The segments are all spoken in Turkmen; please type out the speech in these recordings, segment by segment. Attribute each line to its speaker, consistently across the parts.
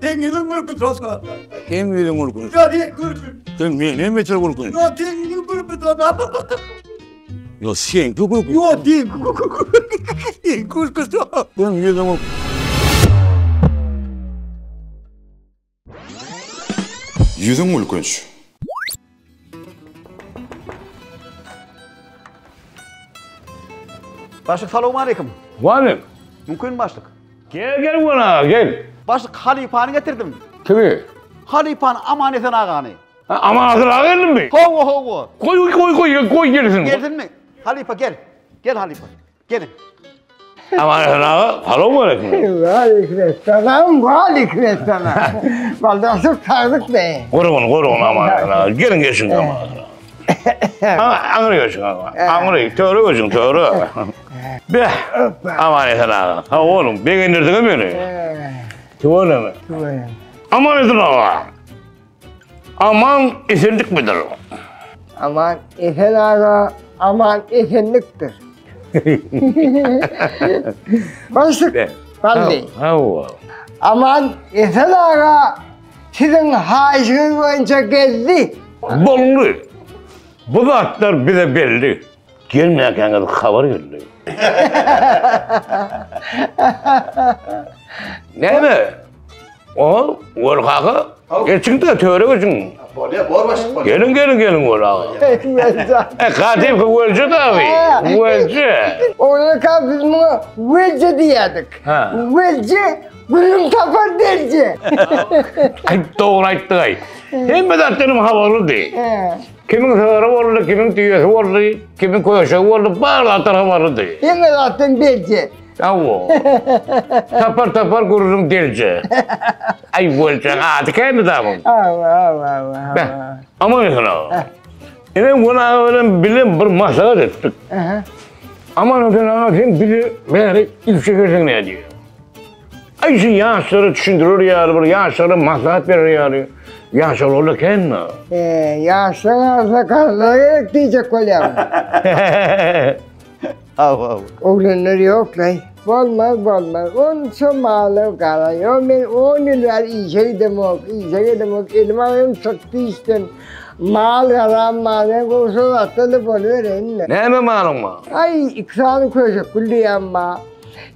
Speaker 1: Seň ýüzüň gülkünç olsa.
Speaker 2: Seň ýüzüň gülkünç.
Speaker 1: Ýa seň gülkünç.
Speaker 2: Sen menden beter gülkünç.
Speaker 1: Ýa seň ýüzüň gülkünç olsa.
Speaker 2: Ýa seňki gülkünç.
Speaker 1: Ýa seň seň gülkünç.
Speaker 2: Seň ýüzüň
Speaker 3: Ýüzüň gülkünç.
Speaker 4: Başlyk salowmaleýkim.
Speaker 2: Waleýkim.
Speaker 4: Mümkin başlyk.
Speaker 2: Gel gel wala gel.
Speaker 4: Başlyk halypany getirdim.
Speaker 2: Kimi?
Speaker 4: Halypany Aman Esen agany.
Speaker 2: Ha, Aman Esen aga geldimi?
Speaker 4: Hawa hawa.
Speaker 2: Goý goý goý goý gelsin.
Speaker 4: Gelsinmi? Halypa gel. Gel halypa. Geliň.
Speaker 2: Aman Esen aga, salowmaleýkim.
Speaker 5: Waleýkim esselam, waleýkim esselam. Baldaşyk saglyk be.
Speaker 2: Gurgun, gurgun Aman Esen aga. Geliň geçiň Aman Esen aga. Aňry geçiň aga. Aňry, töre geçiň, töre. Beh, Aman Esen aga. Sag boluň, begendirdiňiz meni. Tüweleme.
Speaker 5: Tüweleme.
Speaker 2: Aman Esen aga. Aman esenlikmidir?
Speaker 5: Aman Esen aga aman esenlikdir. Başlyk, Bally.
Speaker 2: Hawa.
Speaker 5: Aman Esen aga siziň haýyşyňyz boýunça geldi.
Speaker 2: Boldy. Bu zatlar bize belli. Gelmäkäňiz habar geldi. Näme? O, Wel kaka, geçiň-de töre geçiň.
Speaker 4: Bolýar, bor başlyk bolýar.
Speaker 2: Geliň, geliň, geliň Wel aga. E, gadymky Welje dagy. Welje.
Speaker 5: Oglanka biz muňa Welje diýerdik. Welje gürrüň tapar delje.
Speaker 2: Aý, dogry aýtdyň-aý. Hemme zatdan hem habarlydy. Kimiň sygyry boldy, kimiň düýesi boldy, kimiň köşegi boldy, bar zatlar habarlydy.
Speaker 5: Hemme zatdan belje.
Speaker 2: Hawa. Tapar tapar gürrüň delje. Aý weljeň ady kämi dagyň?
Speaker 5: Hawa, hawa, hawa.
Speaker 2: Beh, Aman Esen aga. Ine Gün aga bilen bile bir maslahat etdik. Aman Esen aga sen bizi bäri ilçe gelseň nädýär? Aý şu ýaşlara düşündirer ýaly bir ýaşlara maslahat berer ýaly ýaşlar ola känmi?
Speaker 5: E, ýaşlaň arasynda garrylar gerek diýjek bolýarmy?
Speaker 4: Hawa, hawa.
Speaker 5: Oglanlar ýok-laý. Bolmaz, bolmaz. Onça maly gara ýok. Men on ýyl bäri işe gidemok, işe gidemok. Elim aýagym çykdy işden. Mal garam bar. Men gowşak zatda-da bolubereýin-le.
Speaker 2: Näme malyň bar?
Speaker 5: Aý, iki sany köşekgül diýýän bar.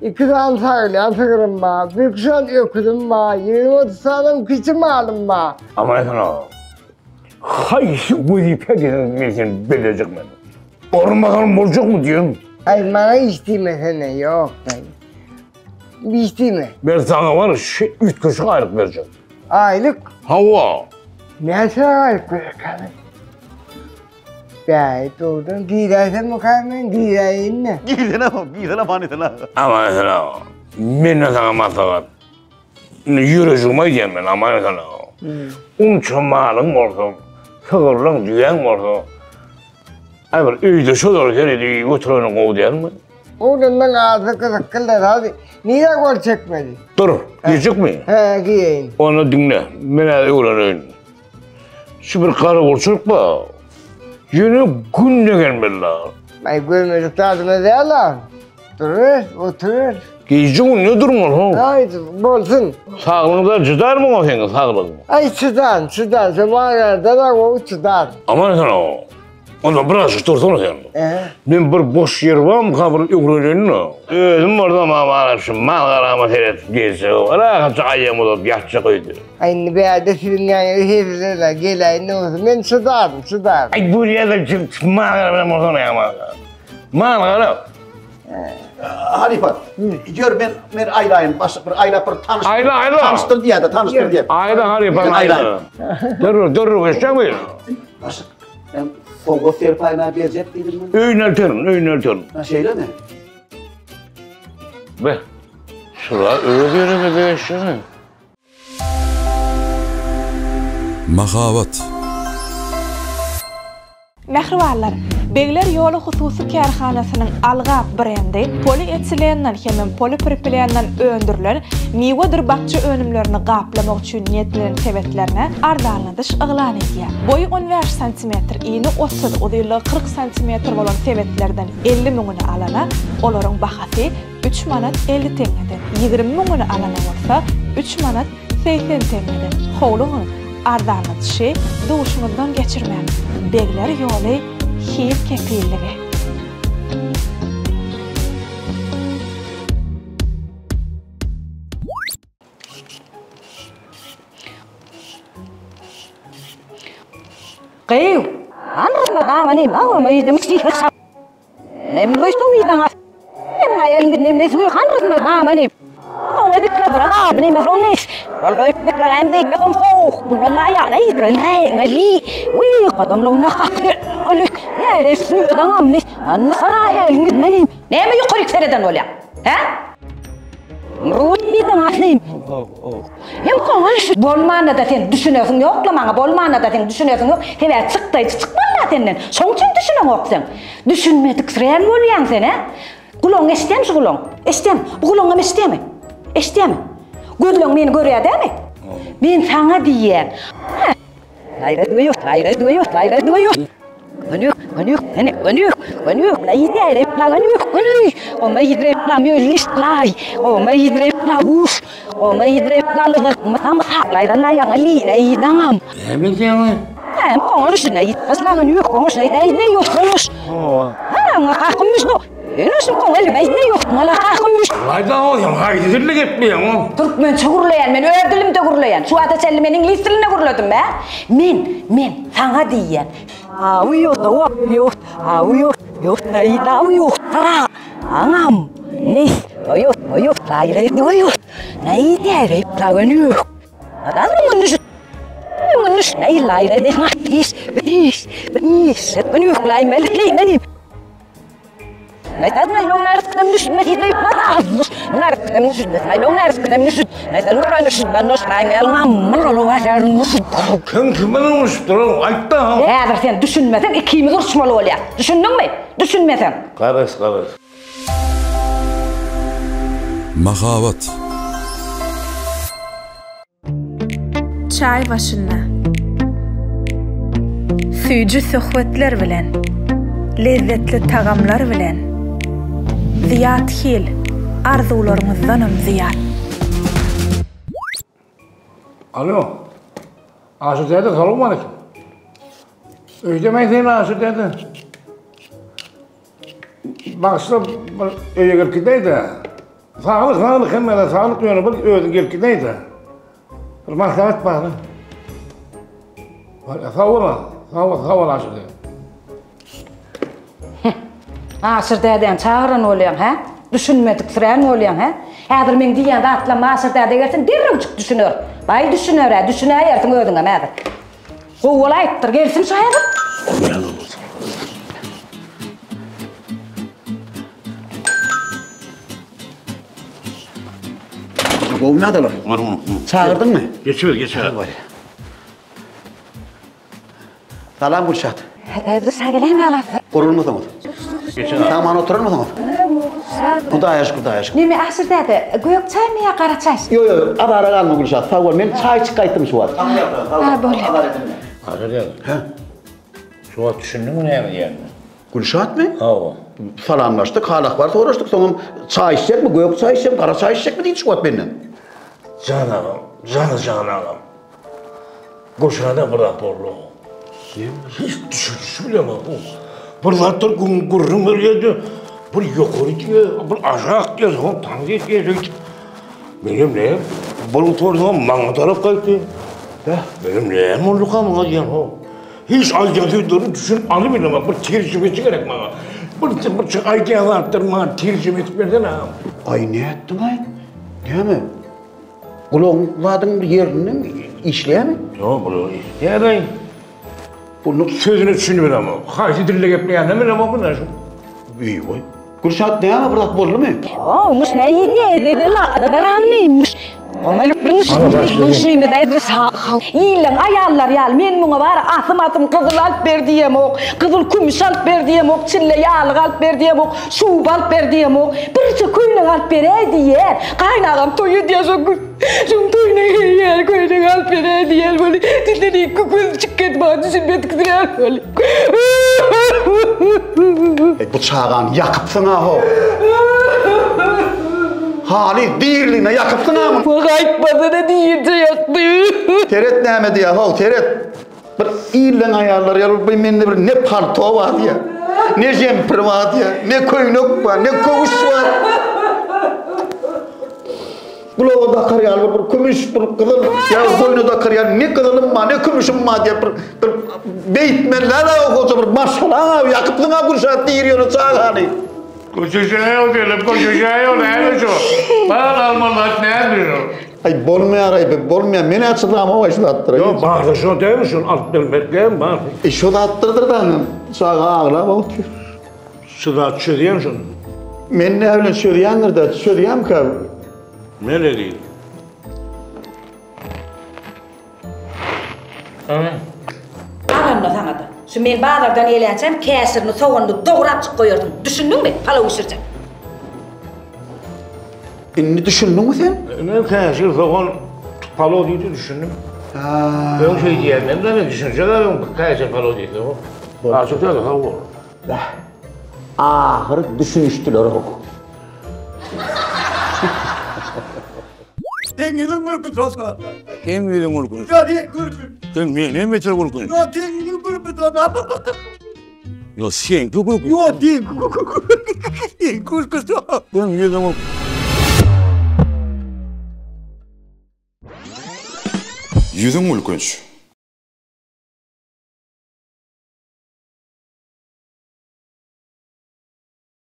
Speaker 5: Iki sany sagylýan sygrym bar, bir sany öküzim bar, 20-30 sanam kiçi malym bar.
Speaker 2: Aman Esen aga, haýsy wezipe diýseň men seni bellejek men. Orunbasarym boljakmy diýen?
Speaker 5: Aý, maňa iş diýmesene, ýok daýy. Iş diýme.
Speaker 2: Men saňa bar şu üýtgeşik aýlyk berjek.
Speaker 5: Aýlyk?
Speaker 2: Hawa.
Speaker 5: Näçe aýlyk bererkäni? Bäý, dogrudan giräýsemmikäm men, giräýin-de.
Speaker 4: Girsene, girsene Aman Esen aga.
Speaker 2: Aman Esen aga, menden saňa maslahat. Indi ýürejigimi aýdýan men Aman Esen aga. Unça malyň bolsa, sygyrlaň, düýäň bolsa, aý bir öýde şolary seredip oturanyň gowy dälmi?
Speaker 5: Oglanlaň arasy gyzyklydyr, hadi, nirä gol çekmeli?
Speaker 2: Dur, girjekmi?
Speaker 5: Hä, gireýin.
Speaker 2: Onda diňle, men häzir öwreneýin. Şu bir garagulçylyk bar. Ýöne günde gelmeli la.
Speaker 5: Aý görmedik zadymyz däl-a. Duruber, oturuber.
Speaker 2: Gije günde durmaly ho.
Speaker 5: Aý bolsun.
Speaker 2: Saglygyňda jydar muňa seň saglygyň.
Speaker 5: Aý çydan, çydan. Şu maňa-da gowy çydan.
Speaker 2: Aman sen o. Onda birazjyk dursana sen. Men bir boş ýer barmyka bir öwreneýin-le. Özüm bolsam amana şu mal-garama seredip gezjek, rahatja aýagymy uzadyp ýatjak öýde.
Speaker 5: Aý indi bärde siziň ýanyňyza hezil-ä, geläýin bolsa men çydaryn, çydaryn.
Speaker 2: Aý bolýa-da mal-gara bilen bolsana ýa mal-gara. Mal-gara.
Speaker 4: Halypa, ýör men men aýlaýyn, başlyk bir aýlap bir tanyş.
Speaker 2: Aýla, aýla.
Speaker 4: Tanyşdyr diýýär-de, tanyşdyr diýýär.
Speaker 2: Aýla halypa, aýla. Derrew, derrew geçjekmi?
Speaker 4: Başlyk, Men sowgat serpaýyna berjek diýdim men.
Speaker 2: Öýüne elterin, öýüne elterin.
Speaker 4: Ha, şeýlemi?
Speaker 2: Be, şura öz ýerine beşini.
Speaker 3: Mahabat.
Speaker 6: Mähribanlar! Begler ýoly hususy kärhanasynyň Algap brendi polietilenden hemem polipropilenden öndürilen miwedir bakja önümlerini gaplamak üçin niýetlenen sebetlerine arzanladyş yglan edýär. Boýy 15 santimetr, ini 30, uzynlygy 40 santimetr bolan sebetlerden 50 müňüni alana olaryň bahasy üç manat 50 teňňeden, 20 müňüni alana bolsa üç manat. 80 teňňeden. Howlugyň, arzanladyşy duşuňyzdan geçirmäň. Begler ýoly hil kepilligi.
Speaker 7: Gyw! Näme ýokaryk sereden bolýaň? Hä? Bolmanda-da sen düşünesiň ýok-la maňa, bolmanda-da seň düşünesiň ýok. Sebäbi çykdaýjy çykmaly-da senden. Şoň üçin düşüneňok sen. Düşünmediksirän bolýaň sen, hä? Gulagyň eşidýärmi şu gulagyň? Eşidýärmi? Bu gulagyňam eşidýärmi? Eşidýärmi? Gözleň meni görýär dämi? Men saňa diýýän.
Speaker 2: Näme diýýäň?
Speaker 7: Türkmençe gürleýän men öz dilimde gürleýän. Şu wagta çenli men iňlis dilinde gürledim bä. Men, men saňa diýýän.
Speaker 2: Kim kim bilen urşup dur, aýt-da.
Speaker 7: Häzir sen düşünmeseň ikimiz uruşmaly bolýas. Düşündiňmi? Düşünmeseň.
Speaker 2: Garaz, garaz.
Speaker 3: Mahabat.
Speaker 6: Çaý başynda. Süýji söhbetler bilen, lezzetli tagamlar bilen, Zyýat Hil, arzuwlaryňyzdanam zyýat.
Speaker 2: Alo. Aşyr däde salowmaleýkim. Öýdemi sen Aşyr däde? Bagyşla bir öýe gelip gidäý-de. Saglyk, saglyk hemmede saglyk ýöne bir özüň gelip gidäý-de. Bir maslahat bar. Sag bol, sag bol, sag bol Aşyr däde.
Speaker 7: Aşyr dädäni çagyran bolýaň, hä? Düşünmediksirän bolýaň, hä? Häzir meň diýýän zatlaryma Aşyr däde gelsin, derrewjik düşüner. Baý düşüner-ä, düşünäýersiň özüňem häzir. Gowy bolaýypdyr, gelsin şu häzir.
Speaker 4: Gowy nadalar. Çagyrdyňmy?
Speaker 2: Geçiber, geçiber.
Speaker 4: Salam Gülşat. Gurulmasyňyz. Saman oturarmysyňyz? Hudaýa şükür, Hudaýa şükür.
Speaker 7: Neme Aşyr däde, gök çaýmy ýa gara çaý?
Speaker 4: Ýok, ýok, azara galma Gülşat, sag bol. Men çaý içip gaýtdym şu wagt.
Speaker 7: Ha, bolýar.
Speaker 2: Aşyr däde.
Speaker 4: Hä?
Speaker 2: Şu wagt düşündiňmi näme diýenimi?
Speaker 4: Gülşatmy?
Speaker 2: Hawa.
Speaker 4: Salamlaşdyk, hal-ahwal soraşdyk, soňam çaý içjekmi, gök çaý içjekmi, gara çaý içjekmi diýdi şu wagt menden.
Speaker 2: Jan agam, jana-jan agam. Gülşada bir zat boldy. Hiç düşünişi bilemok. Bir zatlar gürrüň berýärdi. Bir ýokary diýýär, bir aşak diýýär, soň taňry diýýär şeýdip. Menem ne? Bir oturdy, maňa tarap gaýtdy. Beh, menem näme bolduka muňa diýen ho. Hiç aýdýan sözlerini düşünip alybilemok. Bir terjimeçi gerek maňa. Bir bir aýdýan zatlaryny maňa terjime edip bersene.
Speaker 4: Aý nätdiň-aý? Näme? Gulagyň zadyň bir ýerindemi? Işleýärmi?
Speaker 2: Ýok, gulagy işleýär-aý. Onuň sözüne düşünibilemok. Haýsy dilde gepleýänini bilemok indi şu.
Speaker 4: Eý-oý. Gülşat näme bir zat boldumy?
Speaker 7: Illeň aýallary ýaly men muňa bar asym-asym gyzyl alyp ber diýemok, gyzyl kümüş alyp ber diýemok, çille ýaglyk alyp ber diýemok, Şuba alyp ber diýemok, birje köýnek alyp beräý diýýän. Gaýynagam toý edýär şo gün. Şoň toýuna geýýär, köýnek alyp beräý diýýär weli, dilden ikki göz çykýar, maňa düşünmediksirär weli.
Speaker 4: Eý, bu çagany ýakypsyň-a-how. Haly diriligine ýakypsyň-a muny.
Speaker 7: Wah, aýtmasana diýinje ýakdy.
Speaker 4: Seret näme diýýär, how, seret. Bir illeň aýallary ýaly bir mende bir ne palto bar diýýär, ne jempir bar diýýär, ne köýnek bar, ne köwüş bar. Gulaga dakar ýaly bir, bir kümüş, bir gyzyl, ýa boýna dakar ýaly ne gyzylym bar, ne kümüşüm bar diýip bir, bir beýtmeli-dä hoja bir maşgalaň-a ýakypsyň-a Gülşat diýir ýöne çagany.
Speaker 2: Köşeşäý ol gelip, köşeşäý ol näme şu? Bal almaly näme şu?
Speaker 4: Aý bolmaýar aý be bolmaýar. Men-ä çydamok aý şu zatlara.
Speaker 2: Ýok barsa şo dämi şuny alyp bermek dämi bar.
Speaker 4: E şo zatlardyr da çaga aglap otyr.
Speaker 2: Şu zat çözýän şuny.
Speaker 4: Men näme bilen çözýändir-de, çözýämkä?
Speaker 2: Men edeyim.
Speaker 7: Al onda saňa-da. Şu men bazardan gelýänçäm käşirini, soganyny dograpjyk goýarsyň. Düşündiňmi? Palaw bişirjek.
Speaker 4: Indi düşündiňmi sen?
Speaker 2: Men käşir, sogan, palaw diýdi düşündim. Öň şeý diýenden de men düşünjek öň käşir palaw diýse. Açyk söz sag bol.
Speaker 4: Bäh. Ahyry düşünişdiler ok.
Speaker 1: Seň ýüzüň gülkünç Oskar.
Speaker 2: Seň ýüzüň gülkünç.
Speaker 1: Ýa sen gülkünç.
Speaker 2: Sen menden beter gülkünç.
Speaker 1: Ýa seň ýüzüň gülkünç Oskar.
Speaker 2: Ýa seňki gülkünç.
Speaker 1: Ýa seň gülkünç.
Speaker 2: Seň ýüzüň
Speaker 3: Ýüzüň gülkünç.